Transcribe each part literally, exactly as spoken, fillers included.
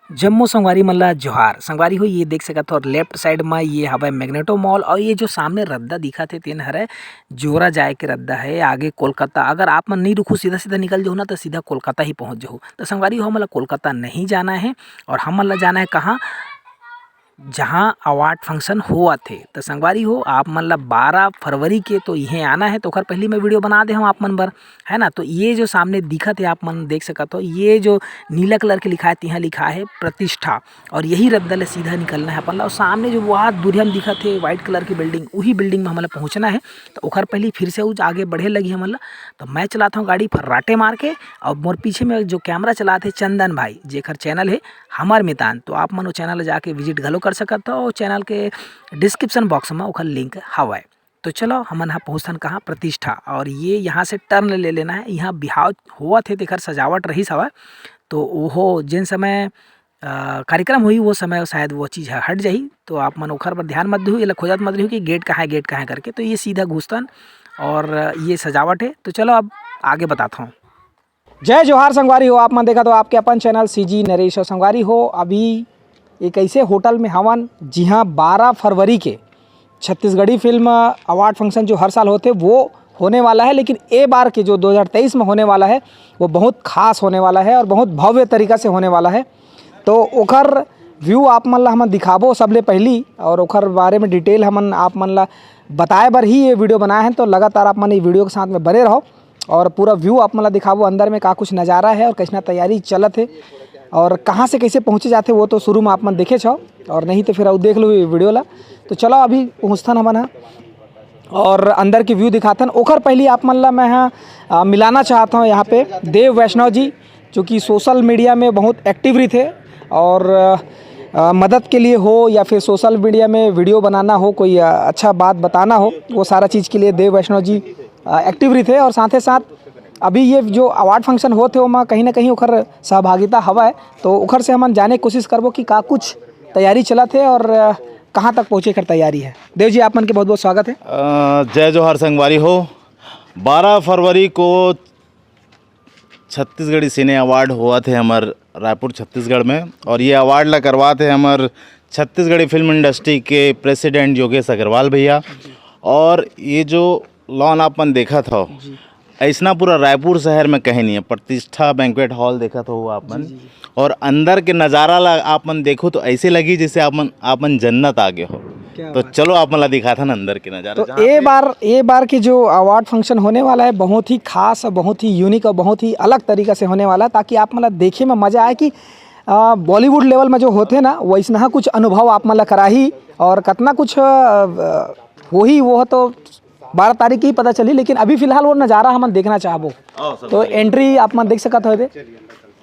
जम्मो संगवारी मन ला जोहार। संगवारी हो, ये देख सकत हो लेफ्ट साइड म ये हवय मैग्नेटो मॉल, और ये जो सामने रद्दा दिखत हे तेन हरय जोरा जाए के रद्दा हे, आगे कोलकाता। अगर आप मन नहीं रुकहू, सीधा सीधा निकल जाहू ना, तो सीधा कोलकाता ही पहुँच जाहू। तो संगवारी हो, हमन ला कोलकाता नहीं जाना है, और हमन ला जाना है कहाँ? जहाँ अवार्ड फंक्शन होवत हे। तो संगवारी हो, आप मन ला बारह फरवरी के तो इहें आना है, तो ओखर पहली मैं वीडियो बना दे हूँ आप मन बर, है ना। तो ये जो सामने दिखत है, आप मन देख सकत हो, ये जो नीला कलर के लिखा है, तिहाँ लिखा है प्रतिष्ठा, और यही रद्दा ले सीधा निकलना है अपन ला। और सामने जो वहाँ दूरिया में दिखत है व्हाइट कलर की बिल्डिंग, वही बिल्डिंग में हमन ला पहुँचना है। तो ओखर पहली फिर से उज आगे बढ़े लगी हमन ला। तो मैं चलाता हूँ गाड़ी फर्राटे मार के, और मोर पीछे में जो कैमरा चलात हे चंदन भाई, जेकर चैनल है हमर मितान, तो आप मन वो चैनल जाके विजिट घलो कर सकत हो। चैनल के डिस्क्रिप्शन बॉक्स में ओखर लिंक हवय। तो चलो, हमन ह पहुँचथन कहाँ? प्रतिष्ठा। और ये यहाँ से टर्न ले लेना है। यहाँ बिहाव होवत हे, तेखर सजावट रहिस हवय। तो ओहो, जेन समय अ, कार्यक्रम होही, वो समय शायद वो चीज़ ह हट जाही। तो आप मन ओखर बर ध्यान मत दिहू, एला खोजत मत रहिहू कि गेट कहाँ है, गेट कहाँ है करके। तो ये सीधा घुसतन और ये सजावट है। तो चलो, अब आगे बताता हूँ। जय जोहार संगवारी हो, आप मन देखत हो आपके अपन चैनल सीजी नरेश। और संगवारी हो, अभी एक ऐसे होटल में हवन, जिहाँ बारह फरवरी के छत्तीसगढ़ी फिल्म अवार्ड फंक्शन जो हर साल होथे, वो होने वाला है, लेकिन ए बार के जो दो हज़ार तेईस में होने वाला है, वो बहुत खास होने वाला है और बहुत भव्य तरीका से होने वाला है। तो ओखर व्यू आप मन ला हमन दिखाबो सबले पहली, और ओखर बारे में डिटेल हमन आप मन ला बताए बर ही ये वीडियो बनाए हैं। तो लगातार आप मन ये वीडियो के साथ में बने रहो और पूरा व्यू आप मन ला दिखाबो, अंदर में का कुछ नज़ारा है और कैसना तैयारी चलत है और कहाँ से कैसे पहुँचे जाथे, वो तो शुरू में आप मन देखे छो, और नहीं तो फिर अउ देख लो ये वीडियो ला। तो चलो, अभी पहुँचथन हमन ह और अंदर के व्यू दिखाथन। ओखर पहली आप मन ला मैं ह, अ, मिलाना चाहत हूँ यहाँ पे देव वैष्णव जी, जो कि सोशल मीडिया में बहुत एक्टिव रहिथे और, अ, मदद के लिए हो या फिर सोशल मीडिया में वीडियो बनाना हो, कोई, अ, अच्छा बात बताना हो, वो सारा चीज़ के लिए देव वैष्णव जी, अ, एक्टिव रहिथे। और साथे साथ अभी ये जो अवार्ड फंक्शन होत हे, ओमा कहीं ना कहीं ओखर सहभागिता हवय, तो ओखर से हमन जाने के कोशिश करबो कि का कुछ तैयारी चलत हे और, अ, कहाँ तक पहुँचे कर तैयारी है। देव जी, आप मन के बहुत बहुत स्वागत है। अ, जय जोहार संगवारी हो। बारह फरवरी को छत्तीसगढ़ी सिने अवार्ड होवत हे हमर रायपुर छत्तीसगढ़ में, और ये अवार्ड ला करवात हे हमर छत्तीसगढ़ी फिल्म इंडस्ट्री के प्रेसिडेंट योगेश अग्रवाल भैया। और ये जो लॉन आप मन देखत हो, ऐसना पूरा रायपुर शहर में कहीं नहीं है। प्रतिष्ठा बैंक्वेट हॉल देखत हो आप मन, और अंदर के नज़ारा ला आप मन देखो तो ऐसे लगी जैसे आप मन आप मन जन्नत आ गए हो। क्या तो बात। चलो आप मन ला दिखाथन अंदर के नज़ारा। तो जहाँ ए पे बार ए बार के जो अवार्ड फंक्शन होने वाला है, बहुत ही खास और बहुत ही यूनिक और बहुत ही अलग तरीका से होने वाला है, ताकि आप मन ला देखे में मज़ा आए कि, आ, बॉलीवुड लेवल में जो होथे ना, वैसनहा कुछ अनुभव आप मन ला कराही और कतना कुछ, आ, होही, वो तो बारह तारीख के ही पता चली, लेकिन अभी फिलहाल वो नज़ारा हमन देखना चाहबो। आओ सब तो एंट्री आप मन देख सकत हो एदे,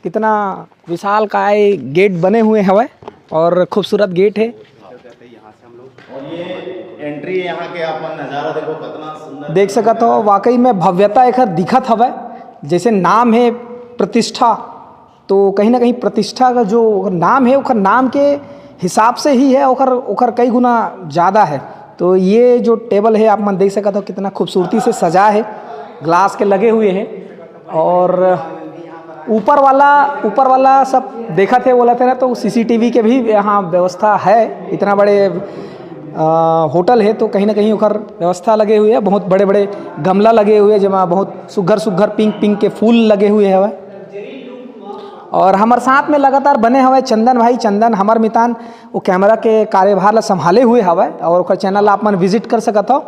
कितना विशाल काय गेट बने हुए हवय और खूबसूरत गेट है। और ये एंट्री यहाँ के आप मन नज़ारा देखो, कितना सुंदर। देख सकत हो, वाकई में भव्यता एखर दिखत हवय। जैसे नाम है प्रतिष्ठा, तो कहीं ना कहीं प्रतिष्ठा का जो नाम है, ओकर नाम के हिसाब से ही है, ओकर ओकर कई गुना ज़्यादा है। तो ये जो टेबल है, आप मन देख सकत हो कितना खूबसूरती से सजा है, ग्लास के लगे हुए हैं। और ऊपर वाला ऊपर वाला सब देखत हे, बोलत हे ना, तो सीसीटीवी के भी यहाँ व्यवस्था है। इतना बड़े, अ, होटल है, तो कहीं ना कहीं ओकर व्यवस्था लगे हुए है। बहुत बड़े बड़े गमला लगे हुए, जेमा बहुत सुघर सुघर पिंक पिंक के फूल लगे हुए हवय। और हमर साथ में लगातार बने हवय चंदन भाई। चंदन हमर मितान, वो कैमरा के कार्यभार ला संभाले हुए हवय, और ओकर चैनल ला आप मन विजिट कर सकत हो।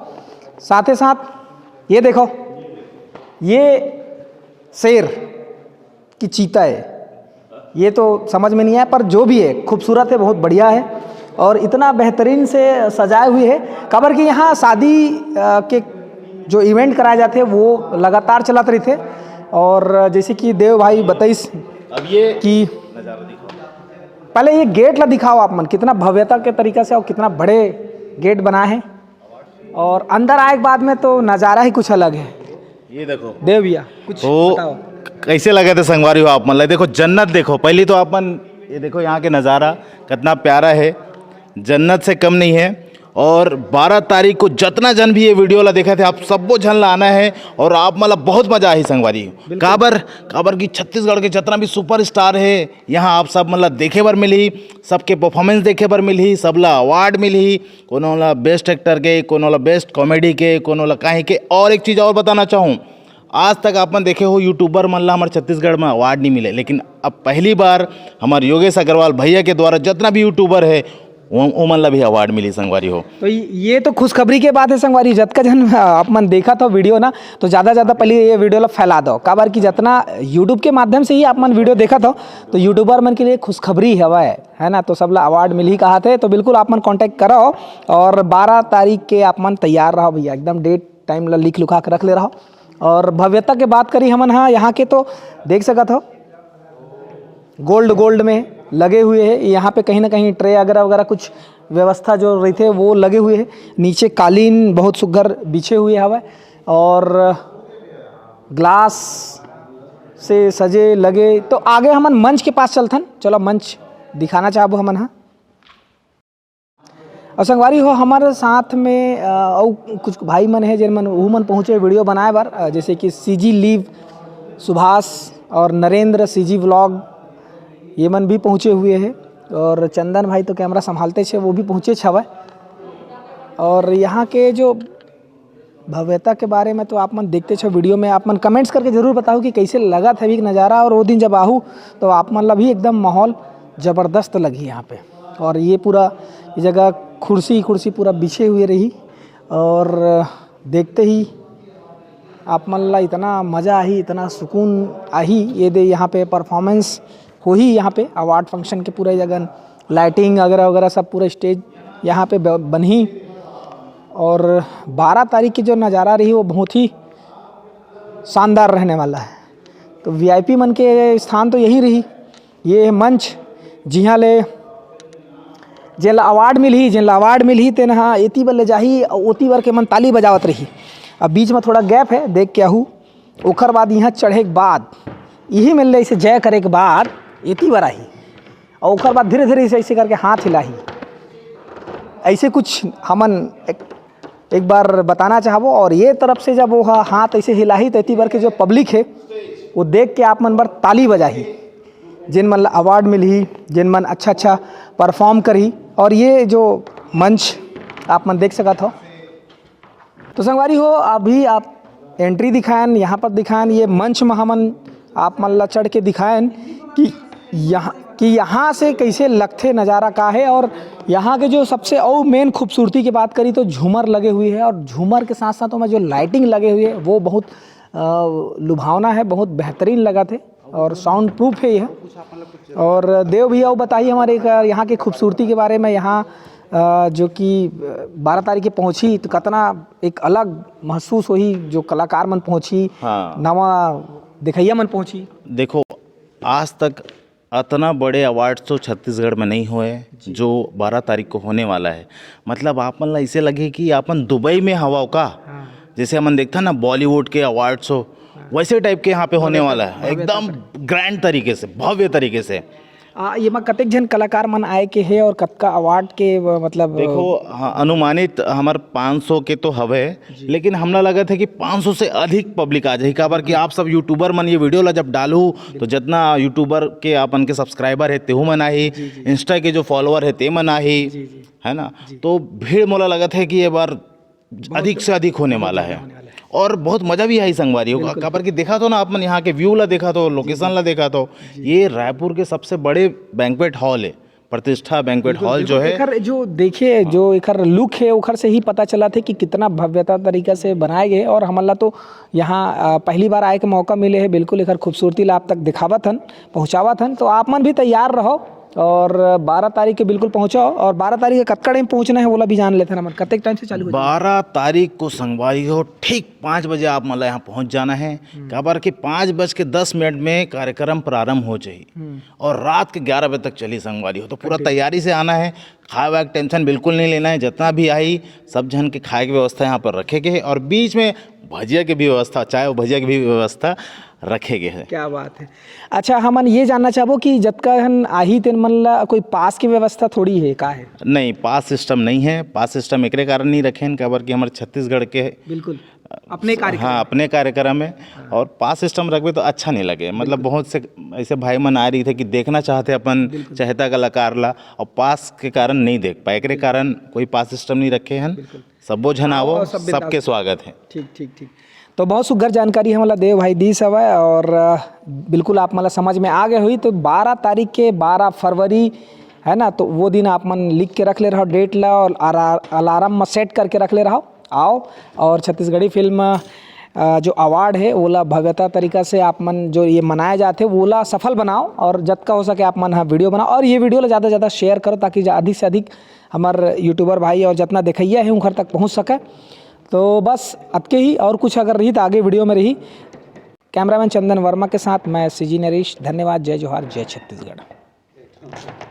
साथे साथ ये देखो, ये शेर कि चीता है, ये तो समझ में नहीं आया, पर जो भी है, खूबसूरत है, बहुत बढ़िया है। और इतना बेहतरीन से सजाए हुए है, काबर कि यहाँ शादी, अ, के जो इवेंट कराए जाते हैं, वो लगातार चलत रहिथे। और जैसे कि देव भाई बताइस अब ये कि नज़ारा देखो। पहले ये गेट ला दिखाओ आप मन, कितना भव्यता के तरीका से और कितना बड़े गेट बनाए हैं, और अंदर आए के बाद में तो नज़ारा ही कुछ अलग है। ये देखो, देव भैया, कुछ तो बताओ। कैसे लगे थे संगवारी हो आप मन ला? देखो जन्नत देखो, पहली तो आप मन ये देखो, यहाँ के नज़ारा कितना प्यारा है, जन्नत से कम नहीं है। और बारह तारीख को जतना झन भी ये वीडियो ला देखत हे, आप सब्बो झन ला आना हे और आप मन ला बहुत मजा आही संगवारी। काबर, काबर कि छत्तीसगढ़ के जतना भी सुपरस्टार हे, यहाँ आप सब मन ला देखे बर मिलही, सबके परफॉर्मेंस देखे बर मिलही, सब ला अवार्ड मिलही, कोनो ला बेस्ट एक्टर के, कोनो ला बेस्ट कॉमेडी के, कोनो ला काहे के। और एक चीज़ और बताना चाहूँ, आज तक आप मन देखे हो यूट्यूबर मन ला हमर छत्तीसगढ़ में अवार्ड नहीं मिले, लेकिन अब पहली बार हमर योगेश अग्रवाल भैया के द्वारा जतना भी यूट्यूबर हे, वो, वो मन ला भी अवार्ड मिली संगवारी हो। तो ये, ये तो खुशखबरी के बात है संगवारी। जतका झन आप मन देखत हो वीडियो ना, तो ज़्यादा ज़्यादा पहले ये वीडियो ला फैला दो, काबर कि जतना यूट्यूब के माध्यम से ही आप मन वीडियो देखत हो, तो यूट्यूबर मन के लिए खुशखबरी हवय, है ना। तो सब ला अवार्ड मिलही कहाथे, तो बिल्कुल आप मन कॉन्टैक्ट करो और बारह तारीख के आप मन तैयार रहो भैया, एकदम डेट टाइम ला लिख लुखा के रख ले रहो। और भव्यता के बात करी हमन, हाँ, यहाँ के तो देख सकत हो, गोल्ड गोल्ड में लगे हुए है। यहाँ पे कहीं ना कहीं ट्रे वगैरह वगैरह कुछ व्यवस्था जो रहिथे वो लगे हुए है। नीचे कालीन बहुत सुघर बिछे हुए हवय और ग्लास से सजे लगे। तो आगे हमन मंच के पास चलथन, चलो मंच दिखाना चाहबो हमन, हाँ। और संगवारी हो, हमारे साथ में अ, अउ कुछ भाई मन हे, जिन मन, वो मन पहुँचे वीडियो बनाए बर, अ, जैसे कि सीजी लीव, सुभाष और नरेंद्र, सीजी व्लॉग, ये मन भी पहुँचे हुए हैं। और चंदन भाई तो कैमरा संभालते छे, वो भी पहुँचे छवय। और यहाँ के जो भव्यता के बारे में तो आप मन देखते छो वीडियो में, आप मन कमेंट्स करके जरूर बताओ कि कैसे लगत हे अभी के नज़ारा। और वो दिन जब आहू तो आप मन ला भी एकदम माहौल ज़बरदस्त लगही यहाँ पे। और ये पूरा ये जगह कुर्सी कुर्सी पूरा बिछे हुए रही और देखते ही आप मन ला इतना मज़ा आही, इतना सुकून आही। ये दे यहाँ पे परफॉर्मेंस होही, यहाँ पे अवार्ड फंक्शन के पूरा जगह लाइटिंग वगैरह वगैरह सब पूरा स्टेज यहाँ पे ब-, बनही। और बारह तारीख की जो नज़ारा रही वो बहुत ही शानदार रहने वाला है। तो वीआईपी मन के स्थान तो यही रही, ये मंच जिहाँ ले जेन ला अवार्ड मिलही, जेन ला अवार्ड मिलही तेन ह एती बर ले जाही, अउ ओती बर के मन ताली बजावत रही। अब बीच में थोड़ा गैप है, देख के आहू। ओकर बाद यहाँ चढ़े के बाद, यही मेर ले ऐसे जय करे के बाद एती बर आही, और ओकर बाद धीरे धीरे ऐसे ऐसे करके हाथ हिलाही। ऐसे कुछ हमन एक, एक बार बताना चाहबो। और ये तरफ से जब वो हा-, हाथ ऐसे हिलाही, तो एती बर के जो पब्लिक है, वो देख के आप मन बर ताली बजाही। जिन मन ला अवार्ड मिलही, जिन मन अच्छा अच्छा परफॉर्म करही। और ये जो मंच आप मन देख सकत हो, तो संगवारी हो, अभी आप एंट्री दिखायन, यहाँ पर दिखायन, ये मंच में हमन आप मन ला चढ़ के दिखायन कि यहाँ, कि यहाँ से कैसे लगथे नज़ारा का है। और यहाँ के जो सबसे अउ मेन खूबसूरती की बात करी तो झूमर लगे हुए है, और झूमर के साथ साथ ओमा जो लाइटिंग लगे हुए है वो बहुत अ, लुभावना है, बहुत बेहतरीन लगत है और साउंड प्रूफ है यह। और देव भैया वो बताइए हमारे एक, अ, यहाँ की खूबसूरती के बारे में। यहाँ, अ, जो कि, अ, बारह तारीख के पहुँची तो कितना एक अलग महसूस होही, जो कलाकार मन पहुँची, हाँ। नवा दिखैया मन पहुँची। देखो, आज तक अतना बड़े अवार्ड शो छत्तीसगढ़ में नहीं होए, जो बारह तारीख को होने वाला है। मतलब, आप मन ला ऐसे लगे कि आपन दुबई में हवा का, हाँ। जैसे हमन देखथन ना बॉलीवुड के अवार्ड शो, हाँ। वैसे टाइप के यहाँ पे होने वाला है, एकदम ग्रैंड तरीके से, भव्य तरीके से। आ, ये में कतेक झन कलाकार मन आए के हे और कतका अवार्ड के, अ, मतलब, देखो, हाँ, अनुमानित हमर पाँच सौ के तो हवे, लेकिन हमला लगत है कि पाँच सौ से अधिक पब्लिक आ जाही, काबर कि आप सब यूट्यूबर मन ये वीडियो ला जब डालू, तो जितना यूट्यूबर के आपन के सब्सक्राइबर है, तेहू मन आही, इंस्टा के जो फॉलोअर है, ते मन आही, है ना? तो भीड़ मोला लगत है कि ये बार अधिक से अधिक होने वाला है। और बहुत मजा भी आई संगवारी हो, काबर कि देखा तो ना, आप मन यहाँ के व्यू ला देखा तो, लोकेशन ला देखा तो, ये रायपुर के सबसे बड़े बैंक्वेट हॉल है, प्रतिष्ठा बैंक्वेट हॉल जो है। एकर जो देखिए, जो एकर लुक है, ओकर से ही पता चला थे कि कितना भव्यता तरीका से बनाए गए। और हमन ला तो यहाँ, अ, पहली बार आए के मौका मिले है, बिल्कुल एकर खूबसूरती ला आप तक दिखावत हन, पहुँचावत हन। तो आप मन भी तैयार रहो और बारह तारीख के बिल्कुल पहुँचो। और बारह तारीख के कतका टाइम पहुँचना है, वो ला भी जान लेते हैं हमन, कतेक टाइम से चालू हो जाही? बारह तारीख को संगवारी हो, ठीक पाँच बजे आप मन ला यहाँ पहुँच जाना है, काबर कि पाँच बज के दस मिनट में कार्यक्रम प्रारंभ हो जाही। और रात के ग्यारह बजे तक चली संगवारी हो, तो पूरा तैयारी से आना है। खाए वाए के टेंशन बिल्कुल नहीं लेना है। जितना भी आई, सब झन के खाए के व्यवस्था यहाँ पर रखे गए है और बीच में भजिया के भी व्यवस्था, चाय और भजिया के भी व्यवस्था रखे गए है। क्या बात है। अच्छा, हमन ये जानना चाहबो कि जतका हन आही तेन मन ला कोई पास के व्यवस्था थोड़ी है, का है? नहीं, पास सिस्टम नहीं है। पास सिस्टम एकरे कारण नहीं रखे हैं, काबर कि हमर छत्तीसगढ़ के बिल्कुल, अपने कार्यक्रम। हाँ, अपने कार्यक्रम है। और पास सिस्टम रखबे तो अच्छा नहीं लगे, मतलब बहुत से ऐसे भाई मन आ रही थे कि देखना चाहते अपन चहेता कलाकार ला, और पास के कारण नहीं देख पाए। एकरे कारण कोई पास सिस्टम नहीं रखे हैं। सबो झन आओ, सबके स्वागत है। ठीक, ठीक, ठीक। तो बहुत सुघर जानकारी हमला देव भाई दीस हवय और अ, बिल्कुल आप मन ला समझ में आ गए हुई। तो बारह तारीख के, बारह फरवरी है ना, तो वो दिन आप मन लिख के रख ले रहो डेट ला और अलार्म में सेट करके रख ले रहो। आओ और छत्तीसगढ़ी फिल्म अ, जो अवार्ड है ओला भव्यता तरीका से आप मन जो ये मनाया जाते ओला सफल बनाओ और जतका हो सके आप मन हा वीडियो बनाओ और ये वीडियो ला ज़्यादा से ज़्यादा शेयर करो ताकि अधिक से अधिक हमर यूट्यूबर भाई और जितना देखैया है उनकर तक पहुँच सके। तो बस अतके ही, और कुछ अगर रही तो आगे वीडियो में रही। कैमरामैन चंदन वर्मा के साथ मैं सीजी नरेश। धन्यवाद। जय जोहार, जय छत्तीसगढ़।